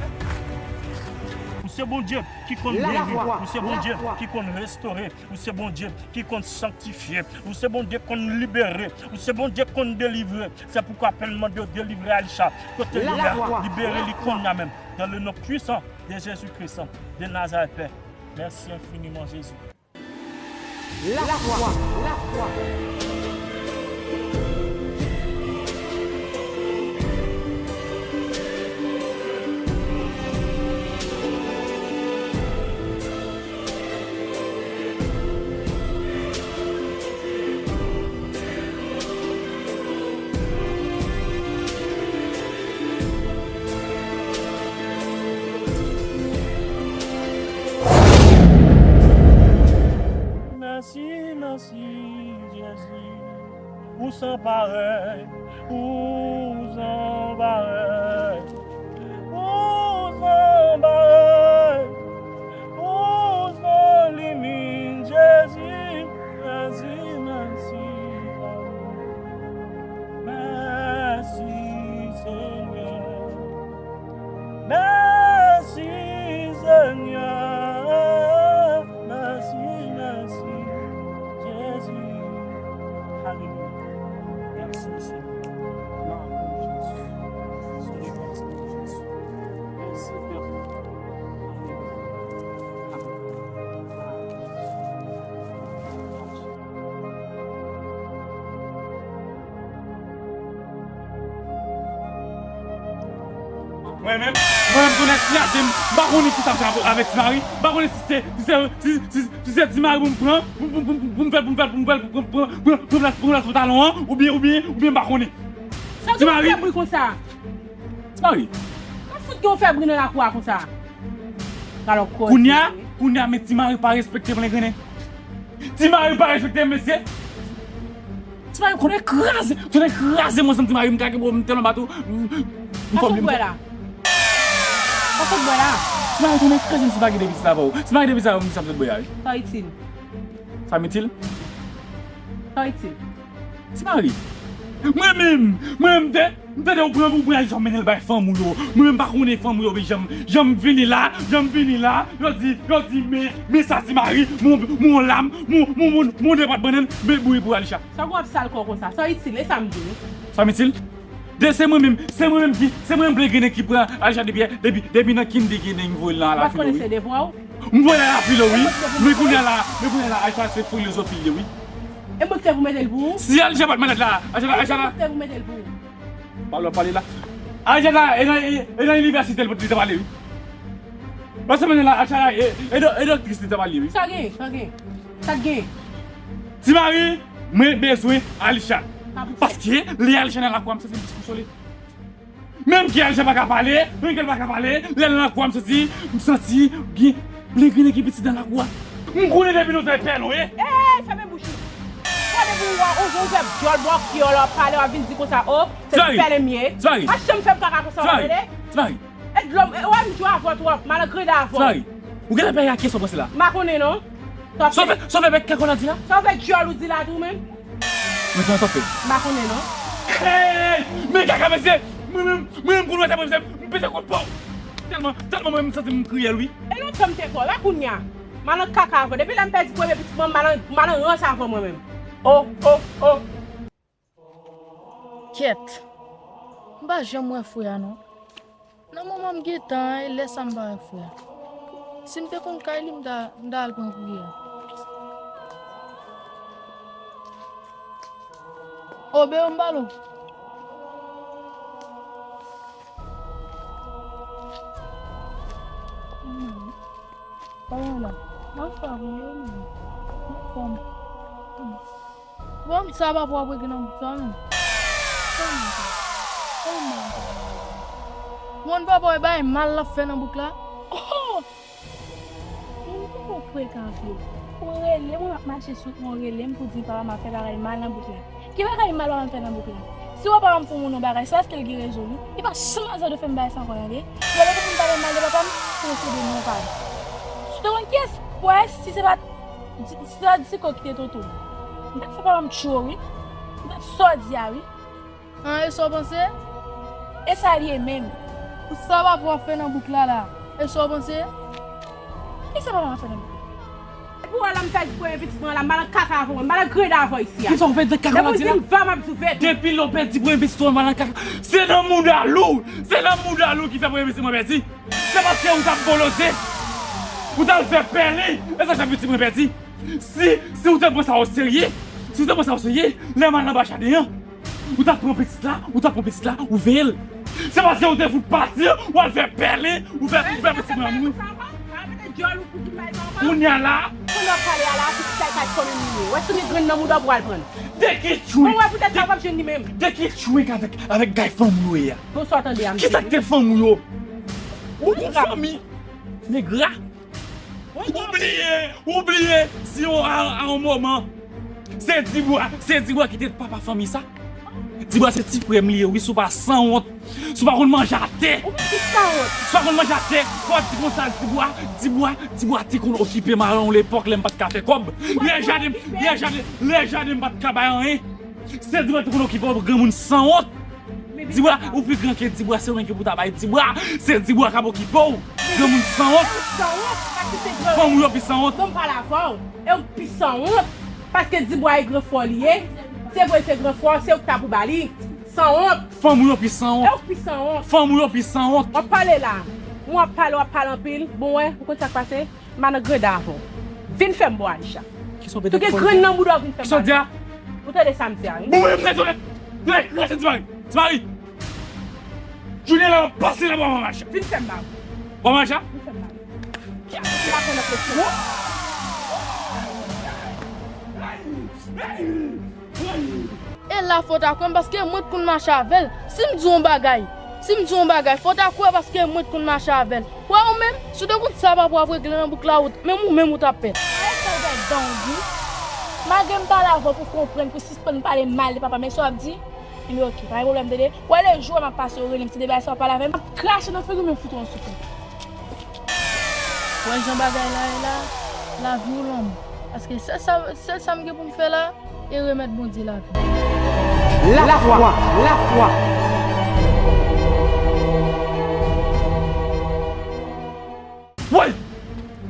Ou se Bondye ki konn geri. Ou se Bondye ki konn restore. Ou se Bondye ki konn sanktifye. Ou se Bondye konn libere. Ou se Bondye konn delivre. Se poukwa apèl mande w delivre Alisha. Kote li ye a, libere li kounye a menm. Dans le nom puissant de Jésus-Christ de Nazareth, Père. Merci infiniment, Jésus. Lafwa, lafwa. Mèsi, mèsi, Jezi. Ou san parèy, ou san parèy, ou san parèy, ou san limit, Jezi. Mèsi, mèsi, Papa. Mèsi, Senyè. Mèsi, Senyè. Mèsi, mèsi, Jezi. Alelouya. Mèsi, Senyè. Glwa pou Jezi. Sou rekonèsans pou Jezi. Mèsi, Pè. Alelouya. Alelouya. Mwen menm, mwen menm, tonèt kraze m, m pa konnen kisa m fè avèk Ti Mari, m pa konnen si se, si se, si, si, si se Ti Mari pou m pran, pou, pou, pou, pou m fè, pou m fè, pou m fè, pou m pran, pran, pran plas, pran plas pantalon an, oubyen, oubyen, oubyen m pa konnen. Sa Ti Mari. Fè bri konsa? Ti Mari. Kòman fout gen w fè bri nan lakou a konsa? Alò, kote. Kounye a, kounye a, men Ti Mari pa respekte m, lengrennen. Ti Mari pa respekte m, mesye. Ti Mari konnen kraze, konnen kraze mwen sanm Ti Mari, m kake bò, m tèlman bat ou. M, m fò byen. Pase w bwè la. Pase w bwè la. Ti Mari konnen kraze m si pa gen depi sa avè w. Si pa gen depi sa avè w, m sa bwè a, wi. Sa itil. Sa m itil? Sa itil. Ti Mari, mwen menm, mwen menm te, m tande ou pran, ou pran Alisha, ou mennen l bay fanm ou yo. Mwen menm pa konnen fanm ou yo, men jan m, jan m vini la, jan m vini la, yo di, yo di, men, men sa Ti Mari, mon, mon lam, mon, mon, mon, mon depatmannen, men bouyi pou Alisha. Sa w ap sal kò w konsa? Sa w itil, e sa m di w? Sa m itil? De se mwen menm, se mwen menm ki, se mwen menm Blé Grené ki pran Alisha depi, depi, depi nan kin Blé Grené m voye l nan lafilo, wi. Ou pa t konnen se devwa w? M voye l nan lafilo, wi. Men kounye a la, men kounye a la, Alisha se filozofi l ye, wi. E mwen ki te pou mete l pou ou? Si Alisha pa t malad la, Alisha, Alisha la. E mwen ki te pou mete l pou ou? Pale w ap pale la. Alisha la, e nan, e, e nan inivèsite l pou li te pale, wi. Lòt semèn la, Alisha la, e, e do-, e doktris li te pale, wi. Sa gen, sa gen. Sa gen. Ti Mari, mwen bezwen Alisha. Paske lè Alisha nan lakou a, m santi m plis konsole. Menm ke Alisha pa ka pale, menm ke l pa ka pale, lè l nan lakou a, m santi, m santi gen Blé Grené ki pitit nan lakou a. M konnen depi lontan e pè nou ye. Ey, fèmen bouch ou. Fèmen Ou wè, ou vin ouvè dyòl bò ki w la, w ap pale, w ap vin di konsa, o, se ti pèlen m ye. Ti Mari. Pa janm fè m kaka konsa, w tande? Ti Mari. E dlo m, e, w wè m jwe avè w twòp, m al angrede avè w. Ti Mari. Ou genlè pa gen kesyon panse la. M pa konnen non. Sa w fè, sa w fè bèk kaka w la di la? Sa w fè dyòl ou di la tou menm? Men sa w fè. M pa konnen non. Hey! Men kaka mesye! Mwen menm, mwen menm pou nou wè sa mwen mesye, m pete kout pa w. Tèlman, tèlman mwen menm m santi m kriyèl wi. E lontan m te pè w, e kounye a. M al nan kaka avè w. Depi lè m pèdi premye pitit mwen, m al nan, m al nan rans avè w mwen menm. O, o, o. Kèt. M pa janm wè frè a non. Nan moman m gen tan an, e lè sa m pa wè frè a. Si m te konn kay li, m ta, m ta al pran kouri a. O, Beo, m pale w. Pale la. Anfòm, wi, wi. Anfòm. Bon, sa papa w ap regle nan bouk sa menm. Kòman sa? Kòman sa? Bon, papa w e bay mal l ap fè nan bouk la? Oh! Moun poko frekan vre. Ou rele m, w ap mache sou mwen, w rele m pou di papa m ap fè bagay mal nan bouk la. Ki bagay mal papa m fè nan bouk la? Si w wè papa m fè yon moun yon bagay, se paske l gen rezon wi. Li pa janm azade fè m bagay sa ankò tande. Lè w depi m pale mal de papa m, se yon sou de non pale. Si w te konn kiyès, wè, si se pa di, si se pa Diko ki te tonton m, m t ap fè papa m tchwe w wi. M t ap sa w di a wi. An, e sa w panse? E sa l ye menm. Pou sa papa w ap fè nan bouk la la, e sa w panse? Kisa papa m ap fè nan bouk la? Depi w wè lè m pèdi premye pitit mwen la, m al nan kaka avè w, m al angrede avè w isi a. Kisa w fè de kaka w la di la? Depi w di m va, m ap di w vèt. Depi lè w pèdi premye pitit ou, m al nan kaka. Se nan mouda Lou, se nan mouda Lou ki fè premye pitit mwen pèdi. Se paske ou t ap boloze. Ou t al fè pèlen. E sa k fè pitit mwen pèdi. Si, si ou te pran sa oserye, si ou te pran sa oserye, lè m al nan ba jaden an, ou t ap pran pitit la, ou t ap pran pitit la, ou veye l. Se paske ou te fout pati, ou al fè pèlen, ou fè, ou fè pitit mwen mouri. Kounye a la. Pandan w ap pale a la, pitit la e pa t fanmi m li ye. Wè si w gen grenn nan mouda w pou w al pran l. De ki tchwik? Bon, wè poutèt sa w p ap jwenn li menm. De ki tchwik avèk, avèk gay fanm ou ye a? Bon, sa w tande a, mesye. Kisa k te fanm ou yo? Ou gon fanmi? Negra? Ou bliye, ou bliye, si yon, a, a yon moman, se Dibwa, se Dibwa ki te papa fanmi sa. Dibwa se ti frè m li ye, wi, si w pa sanwont, si w pa konn manje atè. Ou pa ki sanwont. Si w pa konn manje atè, fò w di konsa, Dibwa, Dibwa, Dibwa te konn okipe m a yon lepòk lè m pa t ka fè kòb. Lè jaden, lè jaden, lè jaden m pa t ka bay anyen. Se Dibwa ki te konn okipe w, granmoun sanwont. Dibwa, ou pi gran ke Dibwa, se ou menm ki pou ta bay Dibwa. Se Dibwa k ap okipe w. Granmoun sanwont. Fanm ou yo pi sanwont. Bon, m pale avè w. E ou pi sanwont. Paske Dibwa e gran fò li ye. Se vre, se gran fò, se ou ki ta pou ba li. Sanwont. Fanm ou yo pi sanwont. E ou pi sanwont. Fanm ou yo pi sanwont. W ap pale la. Mwen w ap pale, w ap pale anpil. Bon, wè, ou konn sa k pase? M a nan greda avè w. Vin fè m bò Aisha. Tou gen grenn nan bouda w vin fè m bò Aisha. Ou tande sa m di a wi? Bon, mwen mèt, mèt, mèt, mèt, Ti Mari. Ti Mari. Jounen la, m ap pase la bò Mama Aisha. Vin fè m bò Aisha. Vin fè m bò Aisha. E la fò w ta kwè m paske mwen t konn mache avè l. Si m di w yon bagay, si m di w yon bagay, fò w ta kwè paske mwen t konn mache avè l. Wè ou menm, si w te konn sa papa w ap regle nan bouk la, ou t, menm ou menm ou t ap pè. Arete sa w bay dan w di. Malgre m pale avè w pou konprann, pou sispann pale mal de papa, men sa w ap di, ebyen oke, pa gen pwoblèm tande. Wè le jou m ap pase, ou rele m, si de bagay sa w ap pale avè m, m ap krache nan figi w, men fout ou yon souflèt. Wè jan bagay la ye la, lavi w long. Paske sèl sa, sèl sa m gen pou m fè la, e remèt Bondye lavi. Lafwa, lafwa. Woy!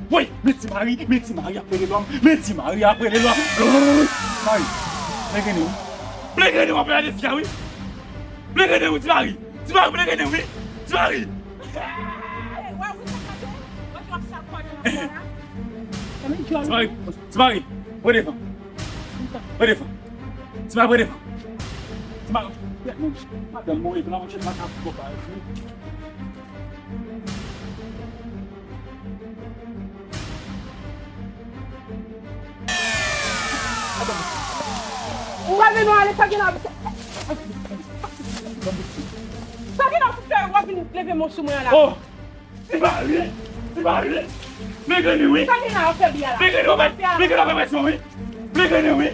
Woy! Men Ti Mari, men Ti Mari ap rele lwa m, men Ti Mari ap rele lwa m. Ti Mari, plen grennen wi. Plen grennen w ap gade fi a wi. Plen grennen wi, Ti Mari. Ti Mari, plen grennen wi. Ti Mari. Ti Mari, Ti Mari, pran devan. Pran devan. Ti Mari, pran devan. Ti Mari, madanm mwen, epi la, mwen chèche madanm mwen. Ou pa vin nou ale, sa gen la. Sa gen la pou fè, w ap vin leve men w sou mwen la. Oh! Ti Mari! Ti Mari! Men grennen wi! Sa gen la, w ap fè bri a la. Men grennen w, men grennen w ap fè presyon wi! Men grennen wi!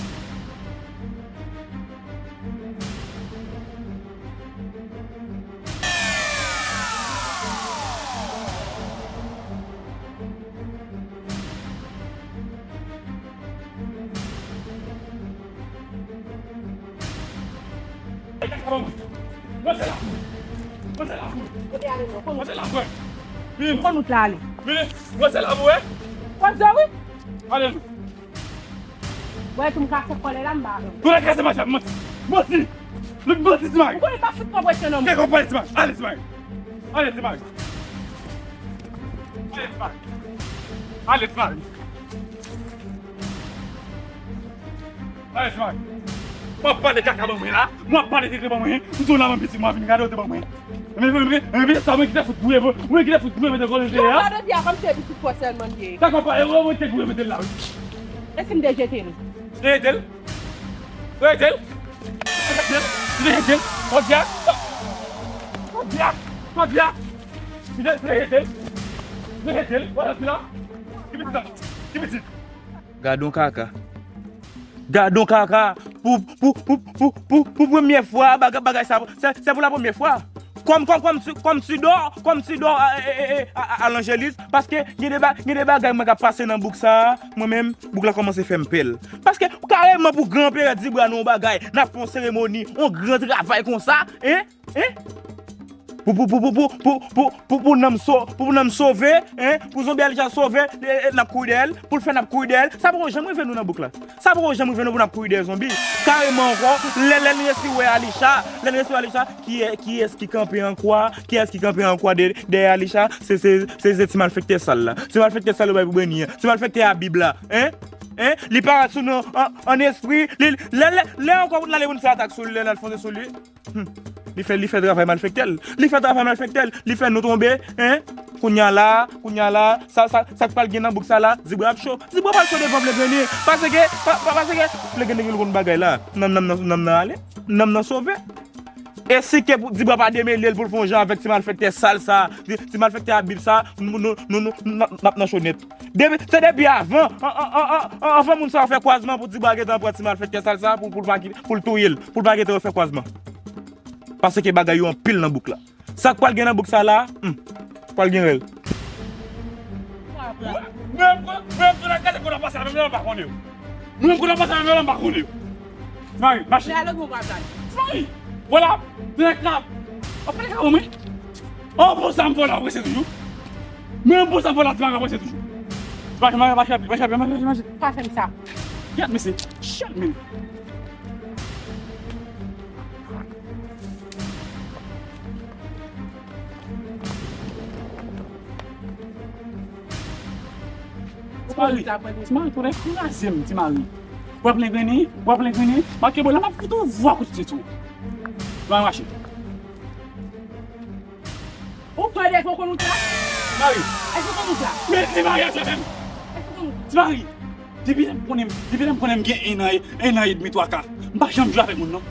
Kote ale non? Konn wout. Konn wout la ale. Vini, mwen se la pou wè. Konn sa wi. Ale. Wè tou m ka fè kòlè la m ba. Tou la kase machan, manti. Manti. Manti, Ti Mari. Ou konnen m pa fout pran presyon nan men. Kè konprann, Ti Mari. Ale, Ti Mari. Ale, Ti Mari. Ale, Ti Mari. Ale, Ti Mari. Ale, Ti Mari. W ap pale kaka ban mwen la. W ap pale tete ban mwen. M di w la, mwen piti, mwen vin gade w te ban mwen. Men, men, men, men, men, sa mwen ki te fout gouye, mwen ki te fout gouye mete kòlè a. Gade byen, kòm se pitit pwè sèlman li ye. Dakò, pa, e, mwen te gouye mete l la, wi. E si m te jete l? Te jete l? Te jete l? Te jete l? Te jete l? Jodi a? Jodi a? Jodi a? Te jete l? Te jete l? Wè l ap la? Ki pitit la? Ki pitit? Gadon kaka. Gadon kaka. Pou, pou, pou, pou, pou, pou premye fwa, bagay, bagay sa, se, se pou la premye fwa. Kòm, kòm, kòm ti, kòm ti dò, kòm ti dò a, a, a, a, a Lanjelis, paske gen de ba-, gen de bagay mwen ka pase nan bouk sa a, mwen menm, bouk la kòmanse fè m pè l. Paske kareman pou gran anperè Dibwa nan yon bagay, n ap fè yon seremoni, yon gran travay konsa, en? Hein? Pou, pou, pou, pou, pou, pou, pou, pou, pou nanm so-, pou, pou nanm sove, hein? Pou zonbi Alisha sove, e, e, n ap kouri dèyè l, pou l fè n ap kouri dèyè l. Sa poko janm rive nou nan bouk la. Sa poko janm rive nou pou n ap kouri dèyè zonbi. Kareman ankò, lè, lè n resi wè Alisha, lè n resi wè Alisha, kiyè-, kiyès ki kanpe an kwa, kiyès ki kanpe an kwa dè-, dèyè Alisha? Se, se, se, se ti malfektè sal la. Ti malfektè sal yo bay pou beni an. Ti malfektè a Bib la, hein? Hein? Li parèt sou nou an, an espri, li, lè, lè, lè ankò pou n ale pou n fè atak sou li, lè n al fonse sou li. Hmm. Li fè, li fè travay malfektè l. Li fè travay malfektè l. Li fè nou tonbe, hein? Kounya la, kounya la, sa, sa, sa k pral gen nan bouk sa la, Dibwa ap cho. Dibwa pral cho devan Plegrenni. Paske, pa, pa, paske Plegrenni gen konn bagay la. Nanm, nanm, nanm, nanm nan ale. Nanm nan sove. E si ke pou, Dibwa pa demele l pou l fè yon jan avèk ti malfektè sal sa, ti, ti malfektè a Bib sa, nou, nou, nou, nou, n ap, n ap nan cho nèt. Depi, se depi avan, an, an, an, an, anvan moun sa yo fè kwazman pou Dibwa gentan pran ti malfektè sal sa pou, pou l pa ki-, pou l touye l, pou l pa gentan refè kwazman. Paske bagay yo anpil nan bouk la. Sa k pral gen nan bouk sa la, hmm, pral gen rèl. Mwen, mwen, mwen, mwen, gade kote w ap pase a, menm lè m pa konnen w. Mwen, kote w ap pase a, menm lè m pa konnen w. Ti Mari, mache. Ti Mari, vwala, mwen krab. W ap pale ka mwen. Oh, bon, sa m fè la, w ap prese toujou. Men bon, sa m fè la, Ti Mari, w ap prese toujou. Mache, mache, mache, mache, mache, mache, mache. Pa fè m sa. Gad, mesye, shit, man. Ti Mari, Ti Mari, konnen kraze m, Ti Mari. W ap Plegrenni, w ap Plegrenni, make bò la, m ap fout ou vwa kout tèt ou. Ti Mari, mache. Ou kwè deja w konn wout la? Ti Mari. Èske w konn wout la? Men Ti Mari, atè menm. Èske w konn wout la? Ti Mari. Depi lè m konnen, depi lè m konnen m gen en an, en an edmi twa ka, m pa janm jwe avèk moun non.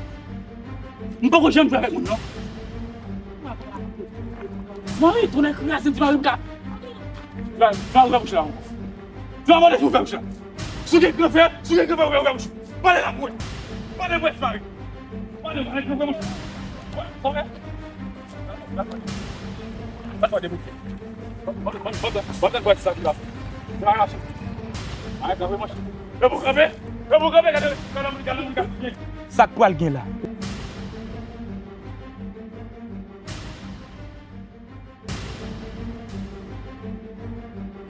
M poko janm jwe avèk moun non. Ti Mari, tonnè kraze m, Ti Mari, m ka. Ti Mari, ouvè bouch la ankò. Ti Mari, mande pou ouvè bouch la. Si w gen gran fè, si w gen gran fè, ouvè, ouvè bouch ou. Pale la pou mwen. Pale mwen, Ti Mari. Pale mwen, ouvè bouch ou. Wè, sa w fè? Sa w fè de bouke. Bon, bon, bon, bon, bon, bon, bon, sa ki la. Ti Mari mache. Arèt kanpe, mwen. Yo pou kanpe. Yo pou kanpe, gade, gade, gade, gade. Sa k pral gen la? Ti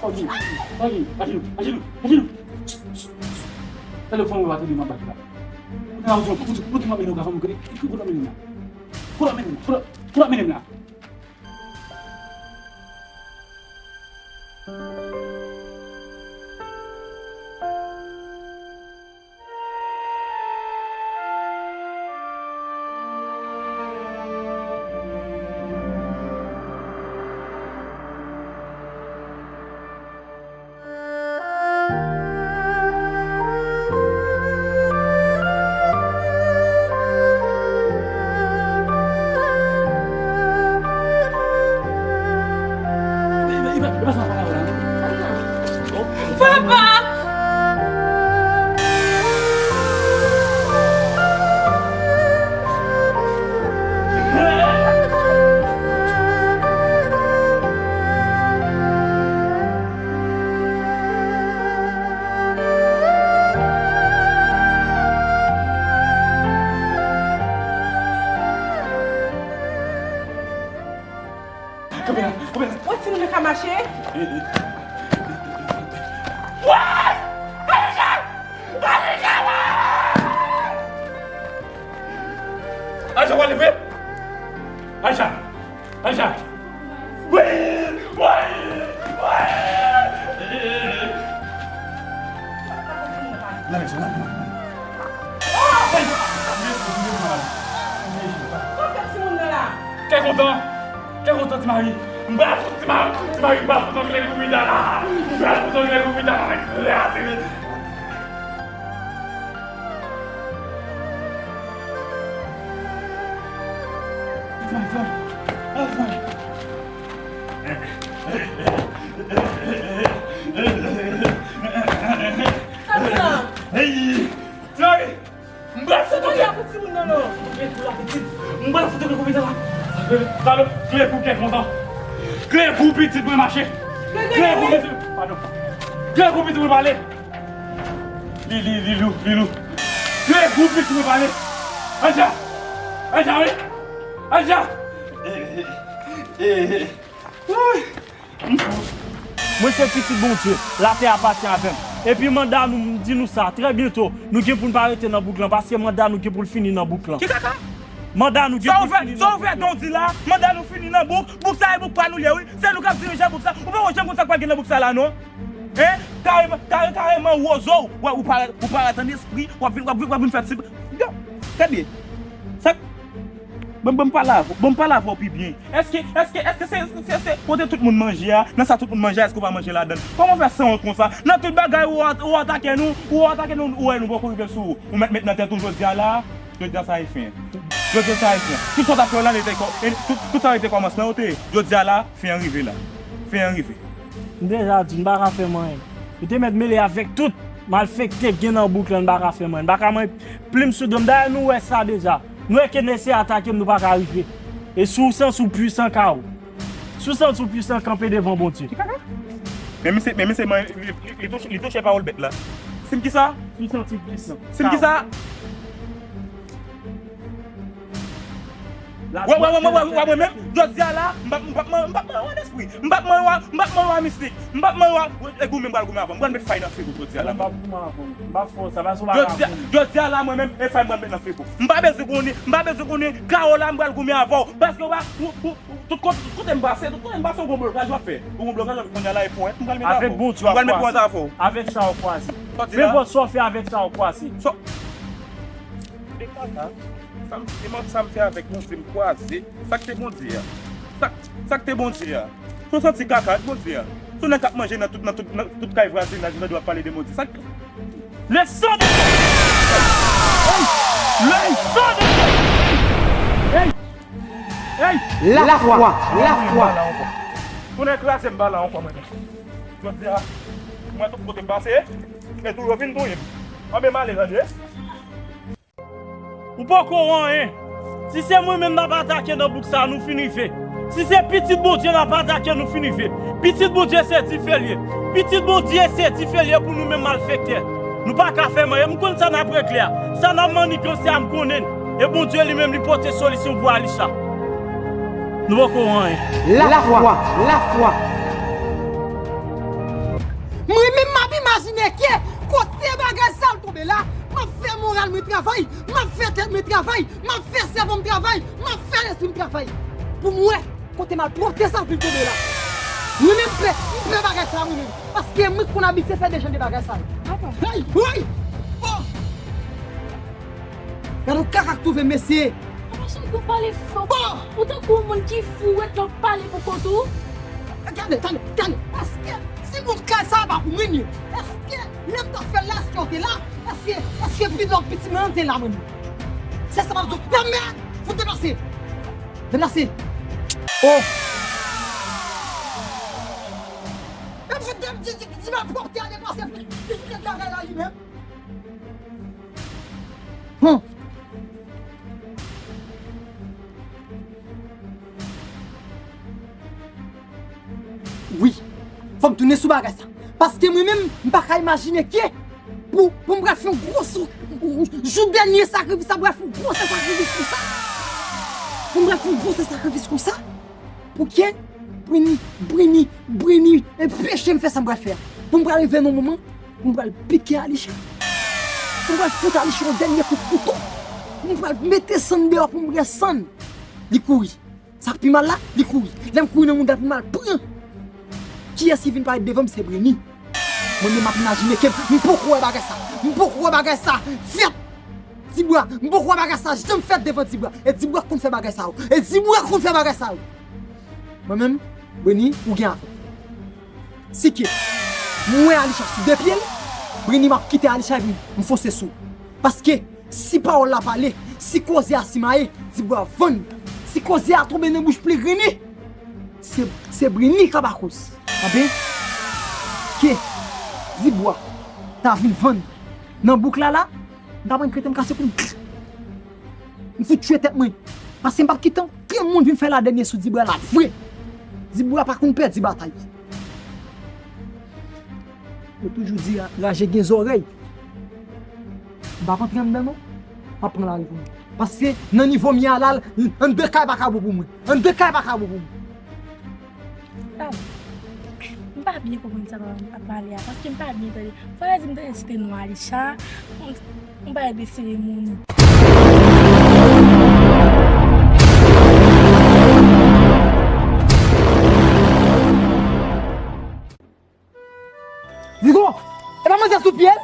Fò di, fò di, ajenou, ajenou, ajenou. Telefòn ou ateri nan bak la. Ou te la, ou di, ou di, ou di, m ap mennen w gason, m gade, ki kote w ap mennen m la? Kote w ap mennen m la? Kote w ap, kote w ap mennen m la? Papa! Kanpe la, kanpe la. Wè timoun nan ka mache? Wè! Aisha! Aisha, wè! Aisha, wè, leve! Aisha! Aisha! Wi! Wi! Wi! Lave, lave, lave. Sa w fè timoun nan la? Kè kontan! Kè kontan, ti mari! M pral fout ti mari! Ti mari, m pral fout angle pou pita la! M pral fout angle pou pita la! Kraze! Ti mari, ti mari! Ah, ti mari! Sa vin la? Hey! Ti mari! M pral fout ou kle. Pou timoun nan non. M pral fout ou kle pou pitit la. Sa kle, kle pou kè kontan. Kle pou pitit mwen mache. Kle pou pitit. Padon. Kle pou pitit mwen pale. Li, li, li lou, li lou. Kle pou pitit mwen pale. Aja. Aja, wi. Aja. Woy. M fou. Mwen se pitit Bondye. Latè apatyen avè m. Epi manda nou, m di nou sa, trè byento, nou gen pou n pa rete nan bouk lan, paske manda nou gen pou l fini nan bouk lan. Ki kaka? Manda nou gen pou l fini nan bouk lan. Sa ou fè, sa ou fè, Dondi la? Manda nou fini nan bouk. Bouk sa e bouk pa nou l ye, wi. Se nou k ap dirije bouk sa. Ou pa wè janm konn sa k pral gen nan bouk sa la, non? Hein? Kareman, kare-, kareman, Wozo, w, ou parèt, ou parèt an espri, w ap vin, w ap vin, w ap vin fè ti, gade. Sa, Ban, ban m pale avè w, ban m pale avè w pi byen. Èske, èske, èske se, se, se kote tout moun manje a, nan sa tout moun manje a, èske w pa manje ladan l? Kòman w fè sanwont konsa? Nan tout bagay, ou, ou atake nou, ou atake nou, ou wè nou poko rive sou ou. Ou mèt met nan tèt ou jodi a la, jodi a sa e fen. Jodi a sa e fen. Tout sa w t ap fè w la, li te kò-, e, tout, tout sa yo te kòmansman yo te ye. Jodi a la, fen an rive la. Fen an rive. M deja di, n pa ka fè m anyen. Nou te mèt mele avèk tout malfektè k gen nan bouk lan, n pa ka fè m anyen. N pa ka manyen plim sou do m. Dayè, nou wè sa deja. Nou wè ke nèg se atake m, nou pa ka rive. E si w santi w pwisan, ka w. Si w santi w pwisan, kanpe devan Bondye. Ki kaka? Men misye, men misye, man, li, li, li touche, li touche pawòl bèt la. Sim ki sa? Ki santi pwisan. Sim ki sa? Wè, wè, wè, wè, wè, wè, mwen menm, jodi a la, m p ap, m p ap, man- m p ap manyen w espri. M p ap manyen w, m p ap manyen w a mistik. M p ap manyen w a, e goumen m pral goumen avè w. M pral met fay nan figou jodi a la. M p ap goumen avè w. M p ap fè w sa, paske w pa ka fè w. Jodi a la, mwen menm, e fay m pral met nan figou. M pa bezwen konnen, m pa bezwen konnen, Kawo la, m pral goumen avè w. Paske w pa, ou, ou, Tout kote, tout kote m pase, tout kote m pase, ou gon blokaj w ap fè. Ou gon blokaj w ap fè, kounye a la, e pwen, m pral met avè w. Avèk Bondye w ap kwaze. M pral met pwen avè w. Avèk sa w kwaze. Sa w di la? Nenpòt sa w fè avèk sa w kwaze. Sa, e man, sa m fè avèk Bondye, m kwaze. Sa k te Bondye a? Sa, sa k te Bondye a? Si w santi kaka, Bondye a. Si w nèg k ap manje nan tout, nan tout, nan tout kay vwazinaj, ou tande w ap pale de Bondye. Sa k Le sang de Jésus! Hey! Le sang de Jésus! Hey! Hey! Lafwa, lafwa. Tounen kraze m pa la ankò, mwen. Jodi a, mwen tout kote m pase, e tou yo vin touye m. Anben m ale, tande. Ou poko wè anyen. Si se mwen menm n ap atake nan bouk sa, nou fin rive. Si se pitit Bondye n ap atake, nou fin rive. Pitit Bondye se dife l ye. Pitit Bondye se dife l ye pou nou menm malfektè. Nou pa ka fè m anyen. M konn sa n ap regle a. Sa n ap maniganse a, m konnen l. E Bondye li menm li pote solisyon pou Alisha. Nou poko wè anyen. Lafwa, lafwa. Mwen menm m ap imajine ke kote bagay sa l tonbe la, m ap fè moral mwen travay, m ap fè tèt mwen travay, m ap fè sèvo m travay, m ap fè lespri m travay. Pou m wè kote malpwòpte sa vin tonbe la. Mwen menm m pè, m pè bagay sa mwen menm. Paske mwen konn abitye fè de jan de bagay sa yo. Apa? Hey, woy! Oh! Gade yon kaka k twouve mesye. Apa chak ou pale fò. Bon! Ou tankou yon moun ki fou, ou ret la w ap pale pou kont ou. Gade, tande, tande. Èske si bout kay sa a pa pou mwen ye? Èske lè m t ap fè l la, èske w te la? Èske, èske pidòk piti mwen an te la mwen menm? Se sa m ap di w. Nan mèd! Fout deplase! Deplase! Oh! E fout de, di, di, di malpwòpte a deplase. Li fout de kaka la li menm. Hum. Wi. Fò m tounen sou bagay sa. Paske mwen menm, m pa ka imajine ke pou, pou m pral fè yon gwo sou, jou dènye sakrifis sa, m pral fè yon gwo sakrifis konsa. Pou m pral fè yon gwo sakrifis konsa. Pou ke Brini, Brini, Brini enpeche m fè sa m pral fè a. Pou m pral rive nan moman, pou m pral pike Alisha. Pou m pral fout Alisha yon dènye kout kouto. Pou m pral mete sann deyò pou m bwè sann. Li kouri. Sa k pi mal la, li kouri. Lè m kouri nan mouda l pou m al pran. Kiyès ki vin parèt devan m? Se Brini. Mwen menm m ap imajine ke m, m poko wè bagay sa. M poko wè bagay sa fèt. Dibwa, m poko wè bagay sa janm fèt devan Dibwa. E Dibwa k konn fè bagay sa yo. E Dibwa k konn fè bagay sa yo. Mwen menm, Brini, ou gen afè. Si ke m wè Alisha sou de pye l, Brini, m ap kite Alisha epi m fonse sou. Paske si pawòl la pale, si koze a simaye, Dibwa vann. Si koze a tonbe nan bouch pli Brini, se, se Brini k ap akoz. Anben, ke Dibwa ta vin vann nan bouk la la, m ta pran krete m kase kou m. M fout tchwe tèt mwen. Paske m p ap kite ankenn moun vin fè ladènye sou Dibwa la vre. Dibwa pa konn pèdi batay. Yo toujou di raje gen zòrèy. M p ap antre anndan non. M ap pran lari pou mwen. Paske nan nivo m ye a la, anndan kay pa ka bon pou mwen. Anndan kay pa ka bon pou mwen. Tande, m pa byen konprann sa papa m ap pale a, paske m pa byen tande. Fò yo di m tande se te non Alisha, m, m pa de seremoni. Zigo, e pa manzè sou pye l?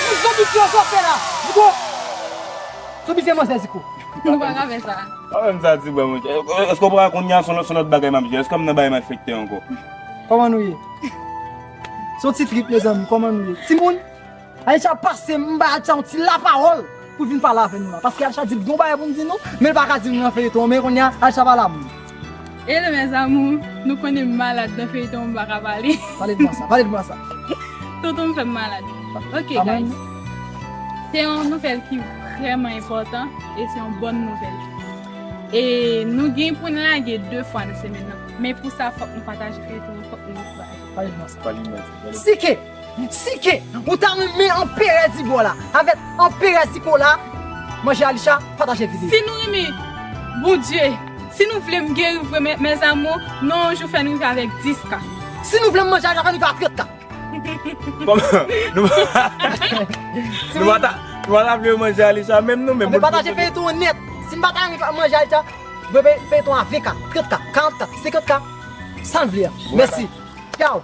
Ou zonbi ki yo kote la. Zigo. Zonbi se manzè, Zigo. Nou pa ka fè sa. Sa menm sa di bwa, monchè. Èske w pa konnen se yon lòt, se yon lòt bagay m ap jwe? Èske m nan bagay malfektè ankò? Kòman nou ye? Se yon ti trip, mezanmi. Kòman nou ye? Timoun, Alisha pase m ba Alisha yon ti lapawòl pou vin pale avè nou la. Paske Alisha di l gon bagay pou m di nou, men l pa ka di nou nan feyiton an, men kounye a, Alisha pale avè nou. Hello mes amours, nou konnen m malad nan feyiton, m pa ka pale. Pale de mwen sa, pale de mwen sa. Tonton m fè m malad. Ok, guys. Se yon nouvèl ki vrèman enpòtan e se yon bòn nouvèl. E nou gen pou n lage de fwa nan semèn nan. Men pou sa, fòk nou pataje feyiton an, fòk nou ankouraje. Pale m nan sa. Pale m nan sa. Si ke, si ke ou ta renmen Anperè Dibo la avèk Anperè Sikola, manje Alisha, pataje videyo. Si nou renmen Bondye, si nou vle m geri vre, mes amours, non, yon jou fè n rive avèk dis K. Si nou vle m manje Alisha, fè n rive a trant K. Kòman? Nou, nou pa ta, nou pa ta vle manje Alisha menm nou menm. Anben, pataje feyton an nèt. Si n pa ta renmen manje Alisha, vre feyton a ven K, trant K, karant K, senkant K. Sa n vle a. Mèsi. Ciao.